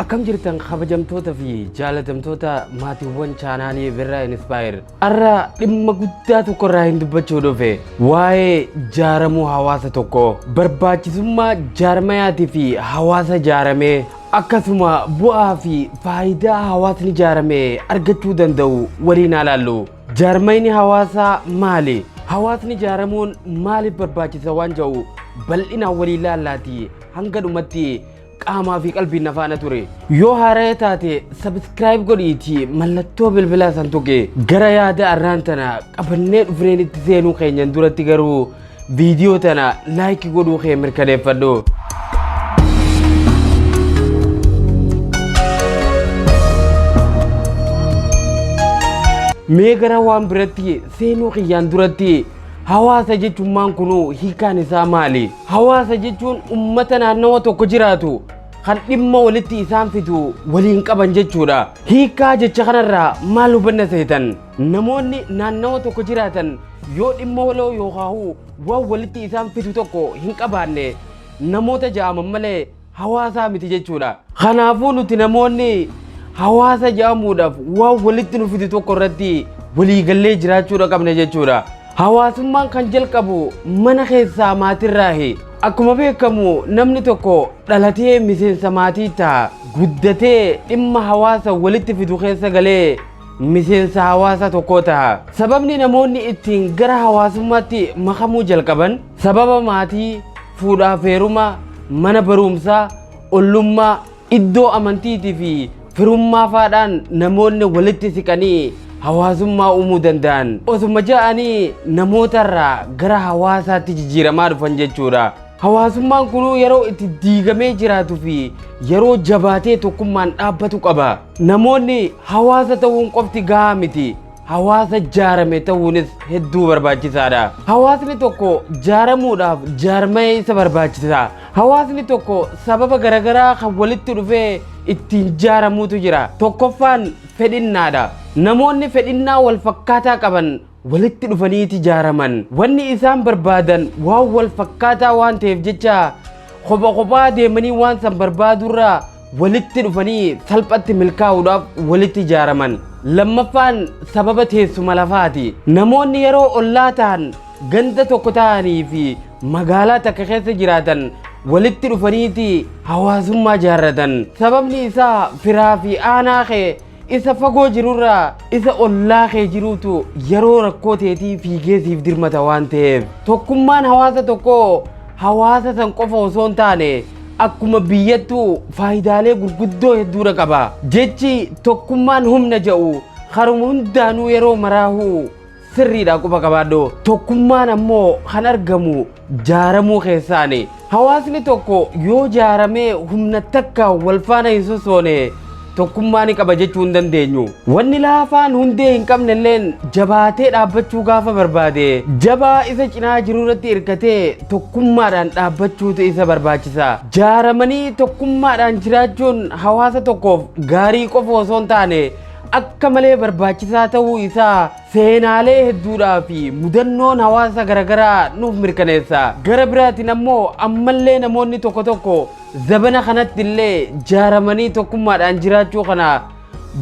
Akkam jirtan kabajamtoota fi jaalatamtoota maatiiwwan chaanaalii Birraa Inspire. Har'a dhimma guddaa tokko irraa hin dubbachuu dhufe. Waa'ee jaaramuu hawaasa tokkoo, barbaachisummaa jaarmayaatii fi hawaasa jaaramee, akkasuma bu'aa fi faayidaa hawaasni jaarame argachuu danda'u waliin haa laallu. Jaarmayni hawaasaa maali? Hawaasni jaaramuun maaliif barbaachisa waan jedhu bal'inaan waliin laallaati hanga dhumatti qaamaa fi qalbiin na faana ture. Yoo haaraya taate subscribe godhiiti mallattoo bilbilaa san tuqe. Gara yaada arraan tana qabannee dhufneen itti seenuu keenyan duratti garuu viidiyoo tana like godhuu kee mirkaneeffadhu. Mee gara waan biratti seenuu kiyyaan duratti hawaasa jechummaan kunuu hiikaan isaa maali? Hawaasa jechuun ummata naannawa tokko jiraatu kan dhimma walitti isaan fidu waliin qaban jechuudha. Hiikaa jecha kanarraa maal hubanna seetan? Namoonni naannawa tokko jiraatan yoo dhimma waloo yookaan waan walitti isaan fidu tokko hin qabaanne namoota ja'aman malee hawaasaa miti jechuudha. Kanaafuu nuti namoonni hawaasa ja'amuudhaaf waan walitti nu fidu tokko irratti waliigallee jiraachuudha qabna jechuudha. Hawaasummaan kan jalqabu mana keessaa maatirraahi. Akkuma beekamu namni tokko dhalatee miseensa maatii ta'a. Guddatee dhimma hawaasa walitti fidu keessa galee miseensa hawaasa tokkoo ta'a. Sababni namoonni ittiin gara hawaasummaatti makamuu jalqaban sababa maatii, fuudhaaf heeruma, mana barumsaa, ollummaa, iddoo amantiitii fi firummaa faadhaan namoonni walitti siqanii hawaasummaa uumuu danda'an. Osuma ja'anii namootarraa gara hawaasaatti jijjiiramaa dhufan jechuudha. Hawaasummaan kunuu yeroo itti diigamee jiraatuu fi yeroo jabaatee tokkummaan dhaabbatu qaba. Namoonni hawaasa ta'uun qofti gahaa miti. Hawaasa jaarame ta'uunis hedduu barbaachisaadha. Hawaasni tokko jaaramuudhaaf jaarmaya isa barbaachisa. Hawaasni tokko sababa garaagaraa kan walitti dhufee ittiin jaaramuutu jira. Tokkoffaan fedhinnaadha. Namoonni fedhinnaa wal fakkaataa qaban walitti dhufaniiti jaaraman. Wanni isaan barbaadan waan wal fakkaataa waan ta'eef jecha kopha kophaa deemanii waan san barbaadurraa walitti dhufanii salphatti milkaa'uudhaaf walitti ijaaraman. Lammaffaan sababa teessuma lafaati. Namoonni yeroo ollaa ta'an ganda tokko ta'anii fi magaalaa takka keessa jiraatan walitti dhufaniiti hawaasummaa jaarratan. Sababni isaa firaa fi aanaa kee isa fagoo jirurraa isa ollaa kee jiruutu yeroo rakkoo teetii fiigee siif dirmata waan ta'eef. Tokkummaan hawaasa tokkoo hawaasa san qofa osoo hin taane akkuma biyyattuu faayidaalee gurguddoo hedduudha qaba. Jechi tokkummaan humna jedhu haruma hundaanuu yeroo maraahuu sirriidha quba qabaadhu. Tokkummaan ammoo kan argamu jaaramuu keessaani. Hawaasni tokko yoo jaaramee humna takka wal faana hin sossoone tokkummaa ni qaba jechuu hin dandeenyu. Wanni laafaan hundee hin qabne illeen jabaatee dhaabbachuu gaafa barbaade jabaa isa cinaa jiru irratti hirkatee tokkummaadhaan dhaabbachuutu isa barbaachisa. Jaaramanii tokkummaadhaan jiraachuun hawaasa tokkoof gaarii qofa osoo hin taane akka malee barbaachisaa ta'uu isaa seenaalee hedduudhaa fi mudannoon hawaasa garaagaraa nuuf mirkaneessa. Gara biraatiin ammoo ammallee namoonni tokko tokko zabana kanatti illee jaaramanii tokkummaadhaan jiraachuu kana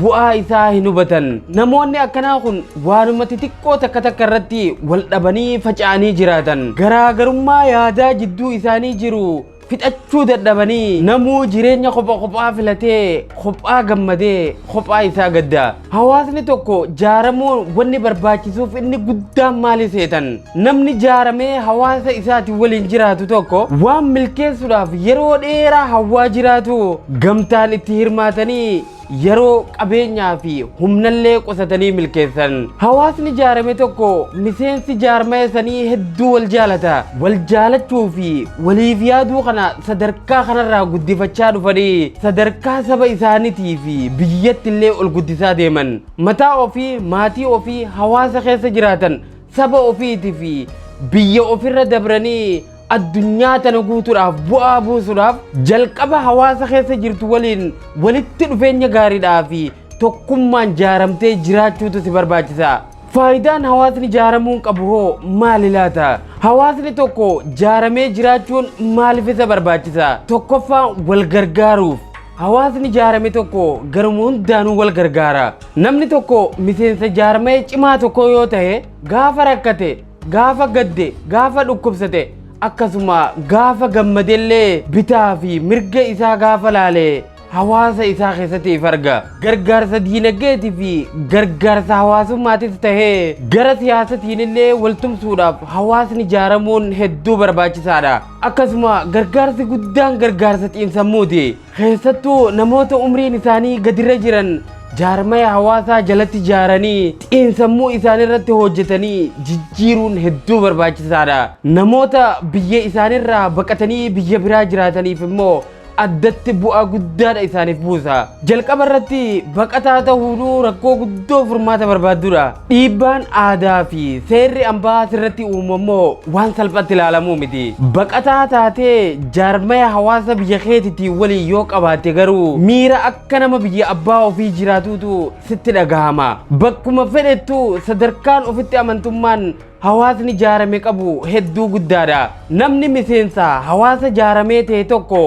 bu'aa isaa hin hubatan. Namoonni akkanaa kun waanuma xixiqqoo takka takka irratti wal dhabanii faca'anii jiraatan. Garaagarummaa yaadaa jidduu isaanii jiru fixachuu dadhabanii namuu jireenya kopha kophaa filatee kophaa gammadee kophaa isaa gadda. Hawaasni tokko jaaramuun wanni barbaachisuuf inni guddaan maali seetan? Namni jaaramee hawaasa isaatiin waliin jiraatu tokko waan milkeessuudhaaf yeroo dheeraa hawwaa jiraatu gamtaan itti hirmaatanii yeroo qabeenyaa fi humnallee qusatanii milkeessan. Hawaasni jaarame tokko miseensi jaarmaya sanii hedduu wal jaalata. Wal jaalachuu fi waliif yaaduu kana sadarkaa kanarraa guddifachaa dhufanii sadarkaa saba isaaniitii fi biyyatti illee ol guddisaa deeman. Mataa ofii, maatii ofii, hawaasa keessa jiraatan saba ofiitii fi biyya ofirra dabranii addunyaa tana guutuudhaaf bu'aa buusuudhaaf jalqaba hawaasa keessa jirtu waliin walitti dhufeenya gaariidhaa fi tokkummaan jaaramtee jiraachuutu si barbaachisa. Faayidaan hawaasni jaaramuun qabu hoo maali laata? Hawaasni tokko jaaramee jiraachuun maaliif isa barbaachisa? Tokkoffaan wal gargaaruuf. Hawaasni ijaarame tokko garuma hundaanuu wal gargaara. Namni tokko miseensa jaarmee cimaa tokko yoo ta'e gaafa rakkate, gaafa gadde, gaafa dhukkubsate, akkasuma gaafa gammadellee bitaa fi mirga isaa gaafa laale hawaasa isaa keessatti if arga. Gargaarsa diinagdeetii fi gargaarsa hawaasummaatis tahee gara siyaasatiin illee waltumsuudhaaf hawaasni ijaaramuun hedduu barbaachisaadha. Akkasuma gargaarsi guddaan gargaarsa xiinsammuuti. Keessattuu namoota umriin isaanii gadirra jiran jaarmaya hawaasaa jalatti ijaaranii xiinsammuu isaanii irratti hojjetanii jijjiiruun hedduu barbaachisaadha. Namoota biyya isaanirraa baqatanii biyya biraa jiraataniif immoo addatti bu'aa guddaadha isaaniif buusa. Jalqaba irratti baqataa ta'uunuu rakkoo guddoo furmaata barbaaddudha. Dhiibbaan aadaa fi seerri ambaa sirratti uumamoo waan salphatti ilaalamuu miti. Baqataa taatee jaarmaya hawaasa biyya keetiitiin waliin yoo qabaatte garuu miira akka nama biyya abbaa ofii jiraatuutu sitti dhagahama. Bakkuma fedhettu sadarkaan ofitti amantummaan hawaasni jaarame qabu hedduu guddaadha. Namni miseensa hawaasa jaaramee ta'e tokko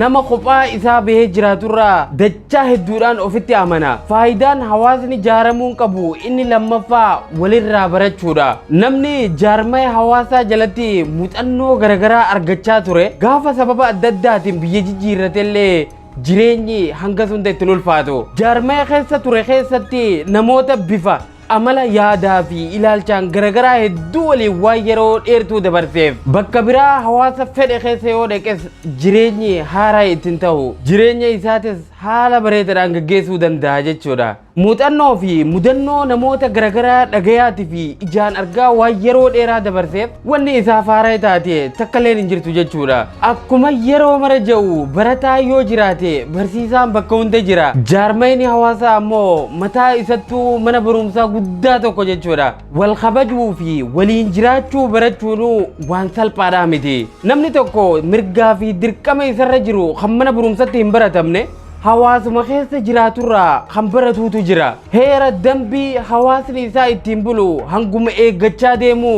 nama kophaa isaa bahee jiraaturraa dachaa hedduudhaan ofitti amana. Faayidaan hawaasni jaaramuun qabu inni lammaffaa walirraa barachuudha. Namni jaarmaya hawaasaa jalatti muuxannoo garaagaraa argachaa ture gaafa sababa adda addaatiin biyya jijjiirratellee jireenyi hanga hunda ittiin ulfaatu. Jaarmaya keessa ture keessatti namoota bifa, amala, yaadaa fi ilaalchaan garaagaraa hedduu waliin waan yeroo dheertuu dabarseef bakka biraa hawaasa fedhe keessa yoo dhaqes jireenyi haaraa ittiin ta'u, jireenya isaatis haala bareedaadhaan gaggeessuu danda'a jechuudha. Muuxannoo fi mudannoo namoota garaagaraa dhagayaatii fi ijaan argaa waan yeroo dheeraa dabarseef wanni isaaf haaraa taate takka illee hin jirtu jechuudha. Akkuma yeroo mara jedhu, barataa yoo jiraate barsiisaan bakka hunda jira. Jaarmayni hawaasaa ammoo mataa isattuu mana barumsaa guddaa tokko jechuudha. Wal kabajuu fi waliin jiraachuu barachuun waan salphaadhaa miti. Namni tokko mirgaa fi dirqama isarra jiru kan mana barumsatti hin baratamne hawaasuma keessa jiraaturraa kan baratuutu jira. Heera dambii hawaasni isaa ittiin bulu hanguma eeggachaa deemu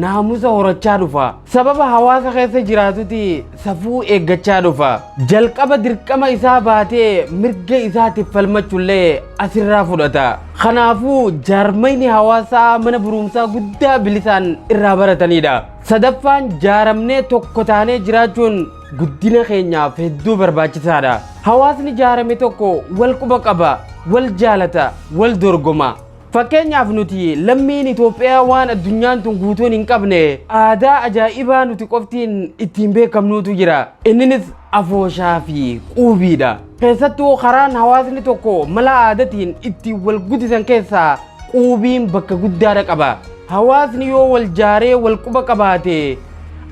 naamusa horachaa dhufa. Sababa hawaasa keessa jiraatuti safuu eeggachaa dhufa. Jalqaba dirqama isaa baatee mirga isaatiif falmachuullee asirraa fudhata. Kanaafuu jaarmayni hawaasaa mana barumsaa guddaa bilisaan irraa baratanidha. Sadaffaan, jaaramnee tokko taanee jiraachuun guddina keenyaaf hedduu barbaachisaadha. Hawaasni jaarame tokko wal quba qaba, wal jaalata, wal dorgoma. Fakkeenyaaf, nuti lammiin Itoophiyaa waan addunyaan tun guutuun hin qabne aadaa ajaa'ibaa nuti qoftiin ittiin beekamnuutu jira. Inninis afooshaa fi quubiidha. Keessattuu karaan hawaasni tokko mala aadaatiin ittiin wal guddisan keessaa quubiin bakka guddaadha qaba. Hawaasni yoo wal jaaree wal quba qabaate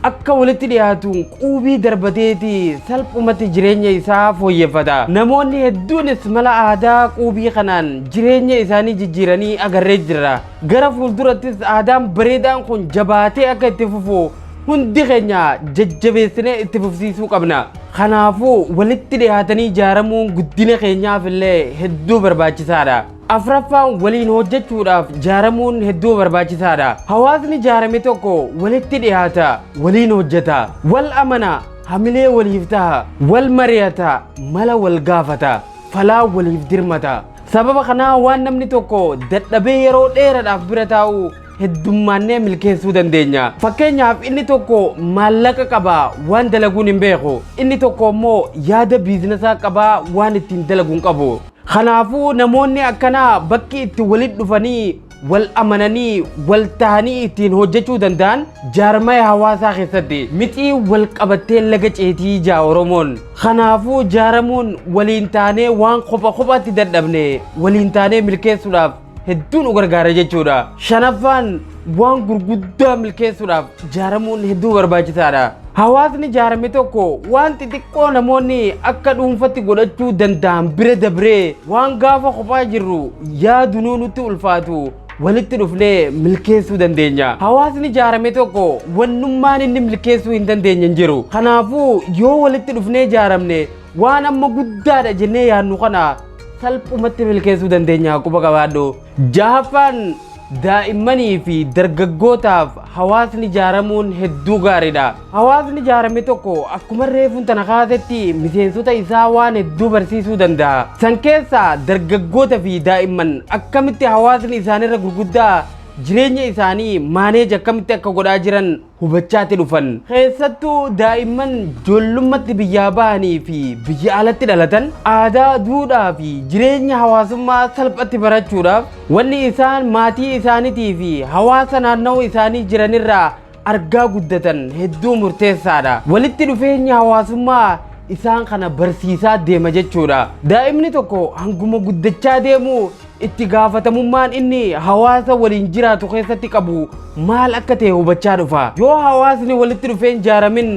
akka walitti dhiyaatuun quubii darbateeti salphumatti jireenya isaa fooyyeffata. Namoonni hedduunis mala aadaa quubii kanaan jireenya isaanii jijjiiranii agarree jirra. Gara fuuldurattis aadaan bareedaan kun jabaatee akka itti fufu hundi keenya jajjabeessinee itti fufsiisuu qabna. Kanaafuu walitti dhiyaatanii ijaaramuun guddina keenyaaf illee hedduu barbaachisaadha. Afraffaan, waliin hojjechuudhaaf jaaramuun hedduu barbaachisaadha. Hawaasni jaarame tokko walitti dhiyaata, waliin hojjeta, wal amana, hamilee waliif taha, wal mari'ata, mala wal gaafata, falaa waliif dirmata. Sababa kanaa waan namni tokko dadhabee yeroo dheeraadhaaf bira taa'u heddummaannee milkeessuu dandeenya. Fakkeenyaaf, inni tokko maallaqa qaba, waan dalaguun hin beeku. Inni tokko immoo yaada biizinesaa qaba, waan ittiin dalaguun qabu. Kanaafuu namoonni akkanaa bakki itti walitti dhufanii, wal amananii, wal tahanii ittiin hojjechuu danda'an jaarmaya hawaasaa keessatti. Mixii wal qabattee laga ceetii jaa Oromoon. Kanaafuu jaaramuun waliin taanee waan kopha kophaatti dadhabne waliin taanee milkeessuudhaaf hedduu nu gargaara jechuudha. Shanaffaan, waan gurguddaa milkeessuudhaaf jaaramuun hedduu barbaachisaadha. Hawaasni jaarame tokko waan xixiqqoo namoonni akka dhuunfatti godhachuu danda'an bira dabree waan gaafa kophaa jirru yaadunuu nutti ulfaatu walitti dhufnee milkeessuu dandeenya. Hawaasni jaarame tokko wannummaan inni milkeessuu hin dandeenye hin jiru. Kanaafuu yoo walitti dhufnee jaaramne waan amma guddaadha jennee yaadnu kana salphumatti milkeessuu dandeenya, quba qabaadhu. Jahaffaan, Daa'immanii fi dargaggootaaf hawaasni ijaaramuun hedduu gaariidha. Hawaasni ijaarame tokko akkuma reefuun tana kaasetti miseensota isaa waan hedduu barsiisuu danda'a. San keessaa dargaggoota fi daa'imman akkamitti hawaasni isaanirra gurguddaa jireenya isaanii manage akkamitti akka godhaa jiran hubachaati dhufan. Keessattuu daa'imman ijoollummaatti biyyaa bahanii fi biyya alatti dhalatan aadaa, duudhaa fi jireenya hawaasummaa salphatti barachuudhaaf wanni isaan maatii isaaniitii fi hawaasa naannawaa isaanii jiranirraa argaa guddatan hedduu murteessaadha. Walitti dhufeenya hawaasummaa isaan kana barsiisaa deema jechuudha. Daa'imni tokko hanguma guddachaa deemu itti gaafatamummaan inni hawaasa waliin jiraatu keessatti qabu maal akka ta'e hubachaa dhufa. Yoo hawaasni walitti dhufee hin ijaaramin,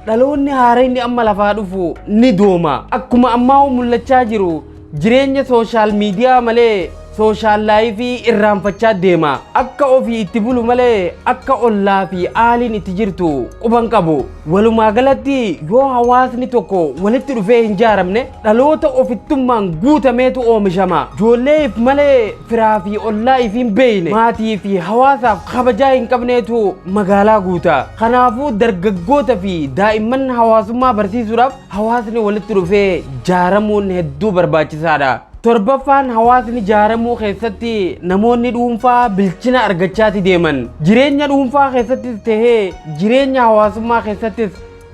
dhaloonni haaraan amma lafaa dhufu ni dooma. Akkuma ammaa mul'achaa jiru, jireenya social media malee social life irraanfachaa deema. Akka ofii itti bulu malee akka ollaa fi aaliin itti jirtu quban qabu. Walumaa galatti, yoo hawaasni tokko walitti dhufee hin ijaaramne, dhaloota ofittummaan guutameetu oomishama. Ijoolleef malee firaa fi ollaa ifii hin beekne, maatii fi hawaasaaf kabajaa hin qabneetu magaalaa guuta. Kanaafuu dargaggoota fi daa'imman hawaasummaa barsiisuudhaaf hawaasni walitti dhufee ijaaramuun hedduu barbaachisaadha. Torbaffaan, hawaasni ijaaramuu keessatti namoonni dhuunfaa bilchina argachaati deeman. Jireenya dhuunfaa keessattis tahee jireenya hawaasummaa keessattis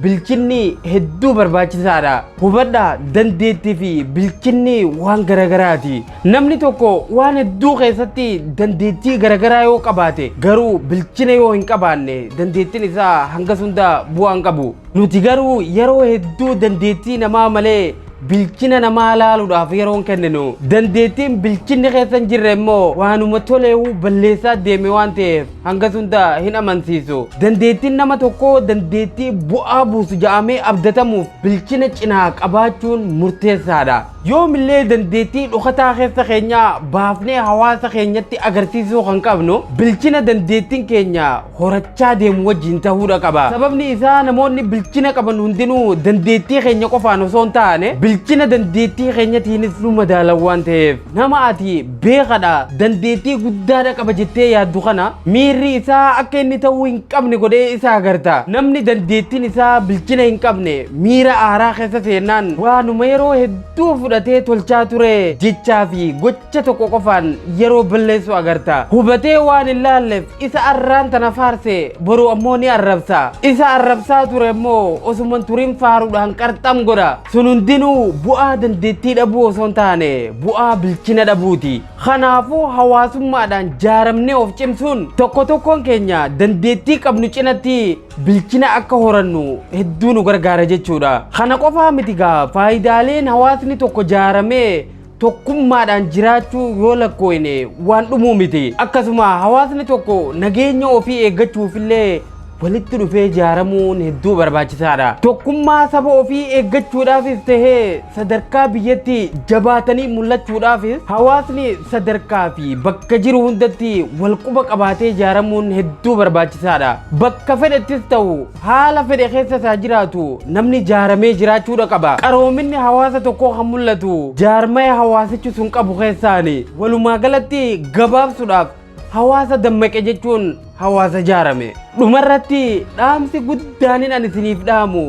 bilchinni hedduu barbaachisaadha. Hubadhaa, dandeettii fi bilchinni waan garagaraati. Namni tokko waan hedduu keessatti dandeettii garagaraa yoo qabaate, garuu bilchina yoo hin qabaanne, dandeettiin isaa hanga hunda bu'aa hin qabu. Nuti garuu yeroo hedduu dandeettii namaa malee bilchina namaa laaluudhaaf yeroo hin kenninu. Dandeettiin bilchinni keessa hin jirre immoo waanuma toleewu balleessaa deeme waan ta'eef hanga hunda hin amansiisu. Dandeettiin nama tokkoo dandeettii bu'aa buusu ja'amee abdatamuuf bilchina cinaa qabaachuun murteessaadha. Yoomillee dandeettii dhokataa keessa keenyaa baafnee hawaasa keenyatti agarsiisuu kan qabnu bilchina dandeettiin keenya horachaa deemu wajjin ta'uudha qaba. Sababni isaa, namoonni bilchina qaban hundinuu dandeettii keenya qofaan osoo hin taane bilchina dandeettii keenyatiinis nu madaalan waan ta'eef, nama ati beekadha, dandeettii guddaadha qaba jettee yaaddu kana miirri isaa akka inni ta'uu hin qabne godhee isa agarta. Namni dandeettiin isaa bilchina hin qabne miira aaraa keessa seennaan waanuma yeroo hedduu fudhatee tolchaa ture jechaa fi gocha tokko qofaan yeroo balleessu agarta. Hubatee waan hin laalleef isa arraan tana faarse boru ammoo ni arrabsa. Isa arrabsaa ture immoo osuma turin faaruudhaan qarxam godha. Sun hundinuu bu'aa dandeettii dhabuu osoo hin taane bu'aa bilchina dhabuuti. Kanaafuu hawaasummaadhaan jaaramnee of cimsuun tokko tokkoon keenya dandeettii qabnu cinatti bilchina akka horannu hedduu nu gargaara jechuudha. Kana qofaa miti gaa, faayidaaleen hawaasni tokko jaaramee tokkummaadhaan jiraachuu yoo lakkooyne waan dhumuu miti. Akkasuma hawaasni tokko nageenya ofii eeggachuufillee walitti dhufee ijaaramuun hedduu barbaachisaadha. Tokkummaa saba ofii eeggachuudhaafis tahee sadarkaa biyyatti jabaatanii mul'achuudhaafis hawaasni sadarkaa fi bakka jiru hundatti walquba qabaatee ijaaramuun hedduu barbaachisaadha. Bakka fedhettis ta'u, haala fedhe keessa isaa jiraatu, namni ijaaramee jiraachuudha qaba. Qaroominni hawaasa tokkoo kan mul'atu jaarmaya hawaasichi sun qabu keessaani. Walumaa galatti gabaabsuudhaaf, hawaasa dammaqe jechuun hawaasa ijaarame. Dhumarratti dhaamsi guddaanin ani isiniif dhaamu,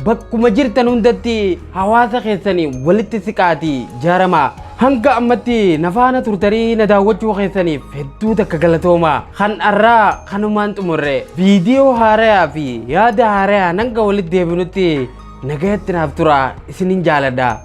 bakkuma jirtan hundatti hawaasa keessanii walitti siqaatii ijaaramaa. Hanga ammatti na faana turtanii na daawwachuu keessaniif hedduu takka galatooma. Kan arraa kanumaan xumurre. Viidiyoo haarayaa fi yaada haarayaa hanga walitti deebinutti nagayatti naaf tura, isinin jaaladha.